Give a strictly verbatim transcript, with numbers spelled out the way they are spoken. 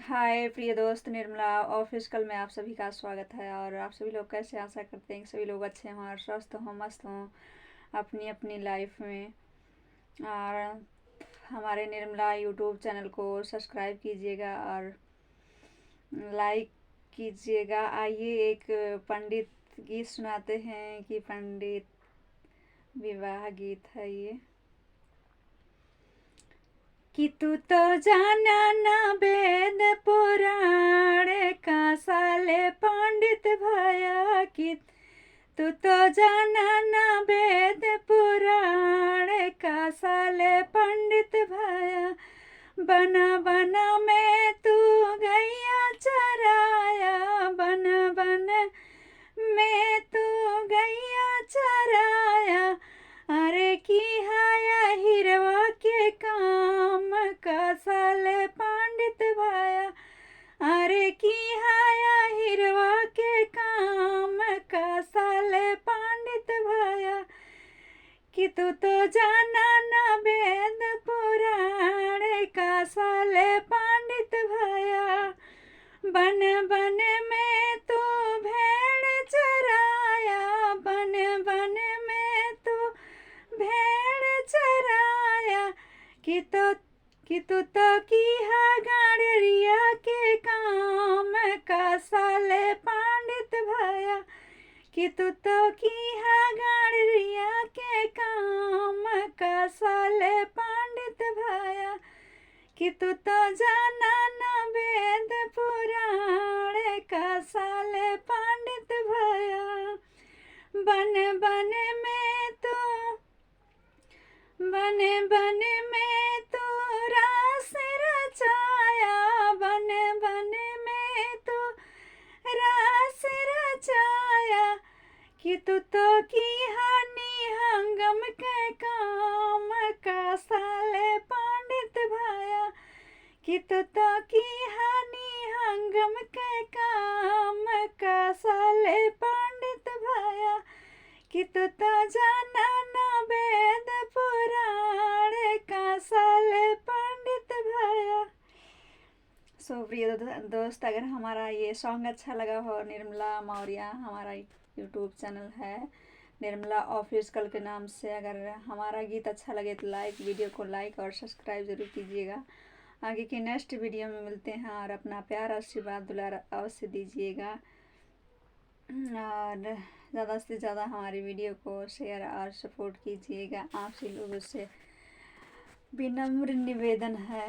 हाय प्रिय दोस्त, निर्मला ऑफिशियल में आप सभी का स्वागत है। और आप सभी लोग कैसे? आशा करते हैं कि सभी लोग अच्छे हों और स्वस्थ हों, मस्त हों अपनी अपनी लाइफ में। और हमारे निर्मला यूट्यूब चैनल को सब्सक्राइब कीजिएगा और लाइक कीजिएगा। आइए, एक पंडित गीत सुनाते हैं कि पंडित विवाह गीत है ये। कि तू तो जाना ना वेद पुराण, का साले पंडित भया। कि तू तो जाना ना वेद पुराण, का साले पंडित भया। बन बन में तू गैया चराया, बन बन में तू गैया चराया। अरे किहा या हिरवा के काम, का साले पंडित भया। अरे किहा या हिरवा के काम, का साले पंडित भया। कि तू तो जाना ना वेद पुराण, का साले पंडित भया। बन बन में तू भेड़ चराया, बन बन में तू भेड़ चराया। कि तो कि तू तो किहा गाड़रिया के काम, का साले पंडित भया। कि तू तो किहा गाड़रिया के काम, का साले पंडित भया। कि तू तो जाना ना वेद पुराण, का साले पंडित भया। बन बन में तू बन बन में तू रास रचाया, बन बन में तू रास रचाया। कि तू तो किहा निहंगम के काम, का साले पंडित भया। कि तू तो किहा निहंगम के काम, का साले पंडित भया। कि तू तो जाना ना वेद पुराण, का साले पंडित भया। सो प्रिय दो-, दोस्त, अगर हमारा ये सॉन्ग अच्छा लगा हो, निर्मला मौर्य हमारा यूट्यूब चैनल है निर्मला ऑफिशियल के नाम से। अगर हमारा गीत अच्छा लगे तो लाइक, वीडियो को लाइक और सब्सक्राइब जरूर कीजिएगा। आगे की नेक्स्ट वीडियो में मिलते हैं और अपना प्यार, आशीर्वाद, दुलार अवश्य दीजिएगा। और ज़्यादा से ज़्यादा हमारी वीडियो को शेयर और सपोर्ट कीजिएगा। आप सभी लोगों से विनम्र निवेदन है।